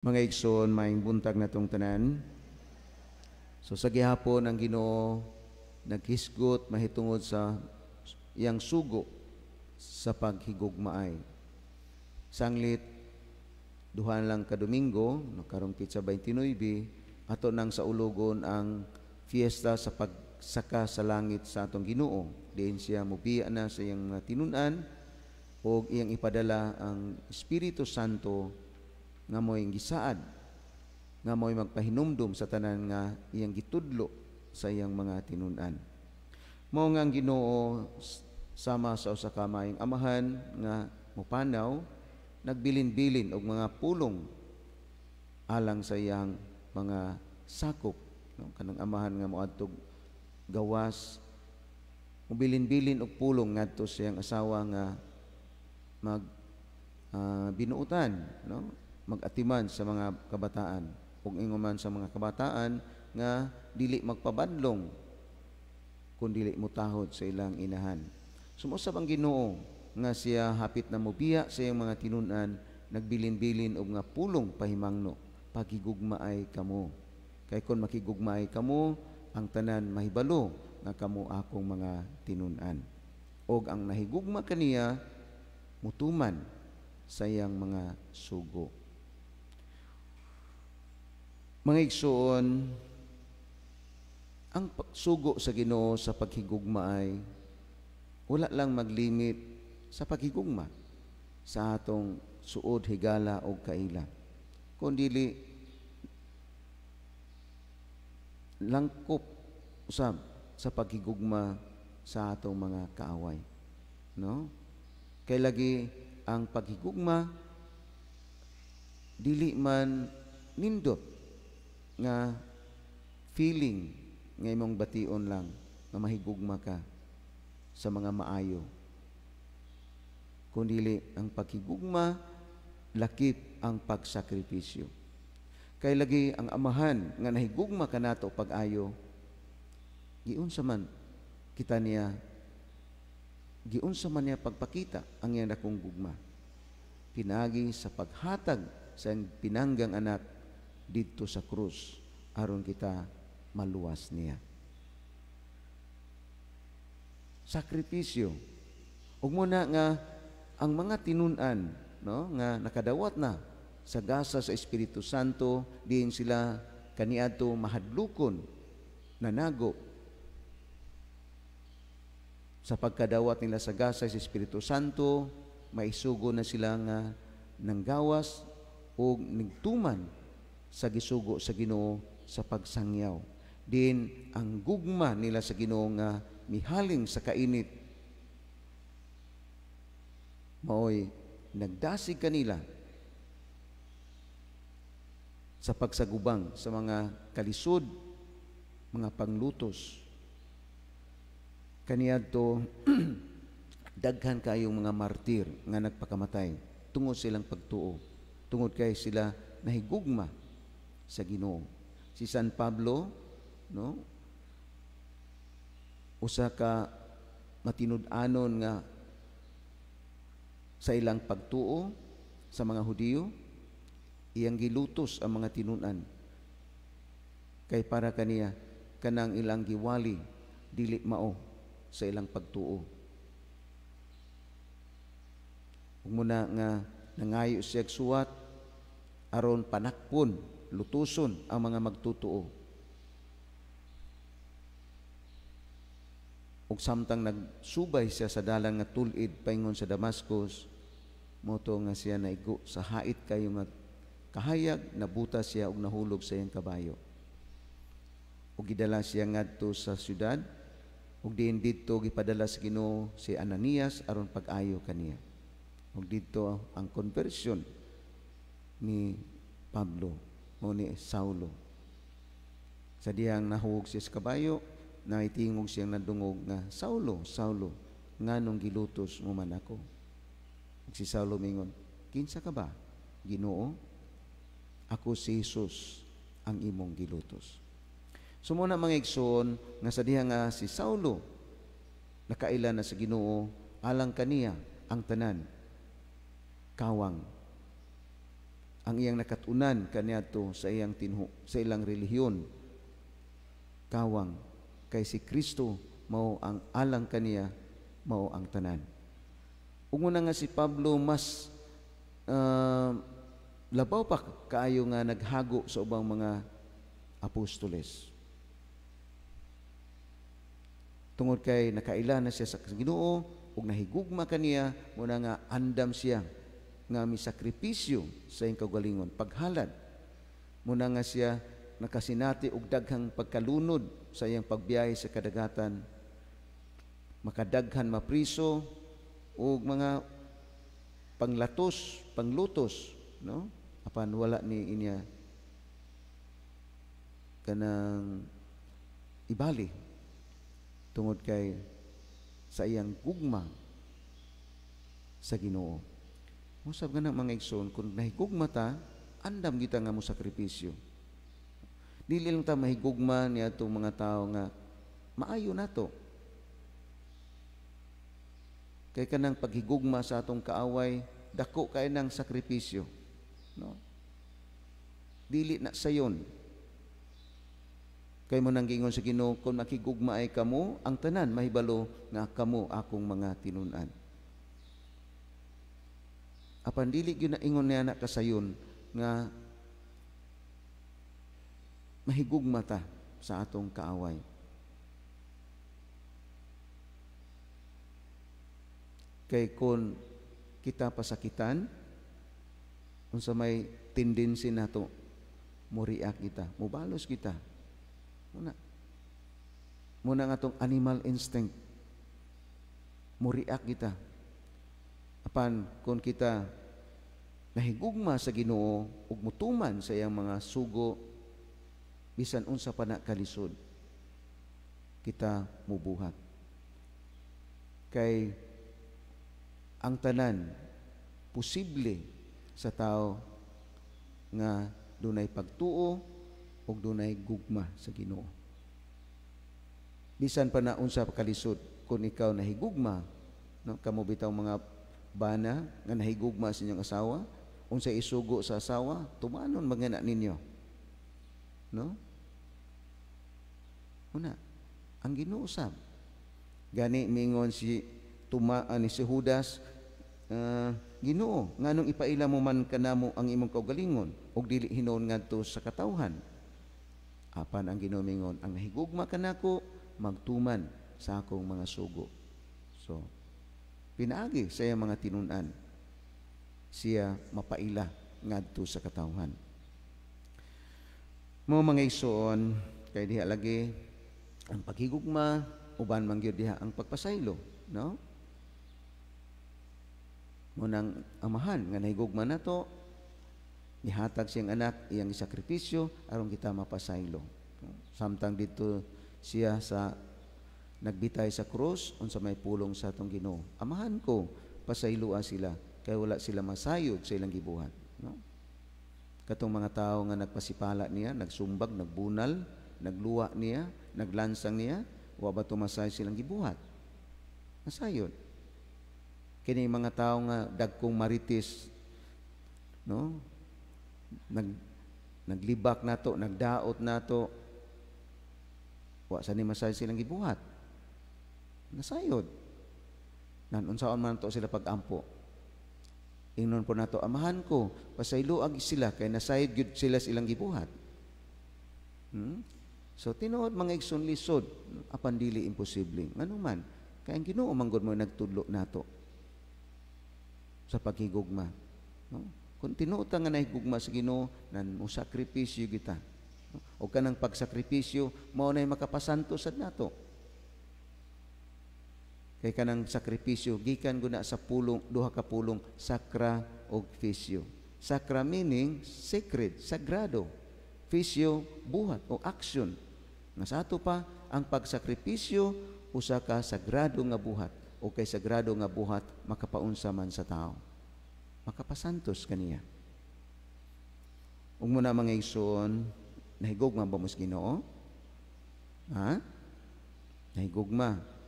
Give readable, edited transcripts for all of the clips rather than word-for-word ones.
Mga igsoon, maayong buntag natong tanan. So sa gihapon, ang Ginoo naghisgot mahitungod sa iyang sugo sa paghigugmaay. Sanglit duha lang ka Domingo, no, karong pitsa 29, ato nang saulugon ang fiesta sa pagsaka sa langit sa atong Ginoo. Diin siya mubiya na sa iyang mga tinun-an og iyang ipadala ang Espiritu Santo nga mo'y gisaad, nga mo'y magpahinumdum sa tanan nga iyang gitudlo sa iyang mga tinun-an. Mao nga ang Ginoo, sama sa usa ka maayong amahan nga mopanaw, nagbilin-bilin og mga pulong alang sa iyang mga sakop, no? Kanang amahan nga moadtog gawas, mobilin-bilin og pulong ngadto sa iyang asawa nga mag binuotan, no, magatiman sa mga kabataan ug ingon man sa mga kabataan nga dili magpabadlong kung dili mutahod sa ilang inahan. Sumuusab ang Ginoo nga siya hapit na mobiya sa iyang mga tinun-an, nagbilin-bilin og nga pulong pahimangno: "Paghigugmaay kamo. Kay kon makigugmaay kamo, ang tanan mahibalo nga kamo akong mga tinun-an." Og ang nahigugma kaniya mutuman sa iyang mga sugo. Mga igsoon, ang sugo sa Ginoo sa paghigugma ay wala lang maglimit sa paghigugma sa atong suod, higala o kaila, kundi langkop usab sa paghigugma sa atong mga kaaway, no? Kay lagi ang paghigugma dili man nindot nga feeling nga imong bation lang nga mahigugma ka sa mga maayo, kundi ang paghigugma lakip ang pagsakripisyo. Kay lagi ang amahan nga nahigugma kanato pag-ayo, giunsa man kita niya, giunsa man niya pagpakita ang iyang dakong gugma? Pinagi sa paghatag sa iyang pinanggang anak didto sa krus aron kita maluwas niya. Sakripisyo. Ug muna nga ang mga tinun-an, no, nga nakadawat na sa gasa sa Espiritu Santo, diin sila kaniadto mahadlukon, nanago sa pagkadawat nila sa gasa sa Espiritu Santo, maisugo na sila nga nanggawas o nigtuman sa gisugo sa Ginoo sa pagsangyaw. Din ang gugma nila sa Ginoo nga mihaling sa kainit maoy nagdasig kanila sa pagsagubang sa mga kalisod, mga panglutos. Kaniadto daghan kayong mga martir nga nagpakamatay tungod silang pagtuo, tungod kay sila nahigugma sa Ginoo. Si San Pablo, no, usa ka matinud-anon nga sa ilang pagtuo sa mga Hudiyo, iyang gilutos ang mga tinun-an kay para kaniya kanang ilang giwali dili mao sa ilang pagtuo. Ug muna nga nangayo siya suwat aron panakpon, lutuson ang mga magtutuo. Ug samtang nagsubay siya sa dalan nga tul-id paingon sa Damascus, moto nga siya naigo sa hait kayo nga kahayag, nabuta siya og nahulog sa iyang kabayo. Ug gidala siya ngadto sa syudad, ug diin didto gipadala sa Ginoo si Ananias aron pag-ayo kaniya. Ug didto ang conversion ni Pablo o ni Saulo. Sa dihang nahuog siya sa kabayo, naitingog siyang nadungog nga, "Saulo, Saulo, nganong gilutos mo man ako?" Ug si Saulo mingon, "Kinsa ka ba, Ginoo?" "Ako si Jesus ang imong gilutos." So muna, mga igsoon, nga sa diha nga si Saulo nakaila na sa Ginoo, alang kaniya ang tanan kawang. Ang iyang nakatunan kaniadto sa iyang tinho, sa ilang relihiyon, kawang, kay si Kristo mao ang alang kaniya, mao ang tanan. Ug nga si Pablo mas labaw pa kaayo nga naghago sa ubang mga apostoles. Tungod kay nakaila na siya sa Ginoo ug nahigugma kaniya, muna nga andam siya nga misakripisyo sa iyang kaugalingon, paghalad. Muna nga siya nakasinati og daghang pagkalunod sa iyang pagbiyahe sa kadagatan, makadaghan mapriso og mga panglatos, panglutos, no? Apan wala ni inya kanang ibali tungod kay sa iyang gugma sa Ginoo. Mosab nga mga igsoon, kung nahigugma ta, andam kita nga mo sakripisyo. Dili lang ta mahigugma niya itong mga tao nga maayo nato. Kay kanang paghigugma sa atong kaaway, dako kay nang sakripisyo, no? Dili na sayon. Kay mo nang giingon sa Ginoo, kung makigugma ay kamo, ang tanan mahibalo nga kamo akong mga tinun-an. Apan dili gyud na ingon niya na kasayon nga mahigugma ta sa atong kaaway. Kay kung kita pasakitan, unsa may tendency nato, mo-react kita, mobalos kita. Muna. Muna nga atong animal instinct, mo-react kita. Apan kung kita nahigugma sa Ginoo ug mutuman sa iyang mga sugo, bisan unsa pa na kalisod, kita mubuhat. Kay ang tanan posible sa tao nga dunay pagtuo ug dunay gugma sa Ginoo. Bisan pa na unsa pa kalisod, kung ikaw nahigugma, no, kamo bitaw mga bana nga nahigugma sa inyong asawa, unsa isugo sa asawa, tumanon mga na ninyo, no? Una, ang Ginoo usab. Gani mingon si tuma ni si Judas, Ginoo, nganong ipaila mo man kanamo ang imong kaugalingon ug dili hinuon ngadto sa katawhan? Apan ang Ginoo mingon, ang nahigugma kanako magtuman sa akong mga sugo. So pinaagi sa iyang mga tinun-an siya mapaila ngadto sa katawhan. Mo mga igsoon, kay diha lagi ang paghigugma, uban man gyud diha ang pagpasaylo, no? Munang amahan nga nahigugma nato, nihatag siyang anak iyang isakripisyo aron kita mapasaylo. Samtang dito siya sa nagbitay sa krus, unsa may pulong sa atong Ginoo, amahan ko, pasayloa sila kay wala sila masayod sa ilang gibuhat, no? Katong mga tawo nga nagpasipala niya, nagsumbag, nagbunal, nagluwa niya, naglansang niya, wa ba tumasay silang gibuhat? Masayod. Kini mga tawo nga dagkong marites, no? Naglibak nato, nagdaot nato, wa sa ni masayod silang gibuhat. Nasayod. Nan unsaon man to sila pag-ampo. Ingnon po nato, amahan ko, pasayloag sila kay nasayod gyud sila sa ilang gibuhat. So tinuod mga igsoon, lisod apan dili imposible. Ngano man, kay ang Ginoo man gud mo nagtudlo nato sa paghigugma, no? Kung tinuod ta nga nahigugma sa Ginoo, nan mo sakripisyo kita, no? O kanang pagsakripisyo mao nay makapasanto sad nato. Kay kanang sakripisyo gikan guna sa pulong, duha ka pulong, sakra og fisyo. Sakra meaning sacred, sagrado. Fisyo, buhat o action. Nga sa ato pa ang pagsakripisyo usa ka sagrado nga buhat, o kay sagrado nga buhat makapaunsa man sa tao, makapasantos kaniya. Ug muna mga igsoon, nahigugma ba mo sa Ginoo? Ha? Nahigugma.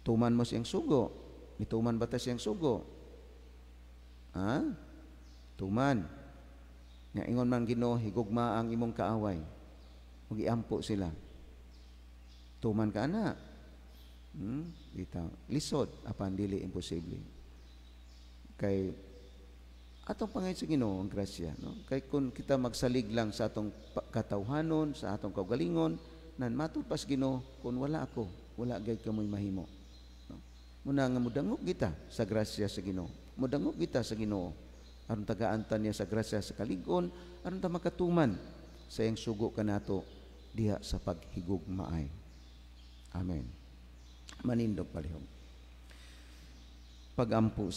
Tuman mo siyang sugo. Nituman ba ta siyang sugo? Ha? Tuman. Nga ingon man Ginoo, higugma ang imong kaaway. Ug iampo sila. Tuman ka ana. Bitaw. Lisod apan dili imposible. Kay atong pangayo sa Ginoo ang grasya, no? Kay kung kita magsalig lang sa atong katawhanon, sa atong kaugalingon, nan matud pas Ginoo, kung wala ako, wala gyud kamoy mahimo. No? Muna nga mudangop kita sa grasya sa Ginoo. Mudangop kita sa Ginoo. Aron tagaan ta niya sa grasya sa kalig-on, aron ta makatuman sa iyang sugo kanato diha sa paghigugmaay. Amen. Manindog palihog. Pagampo.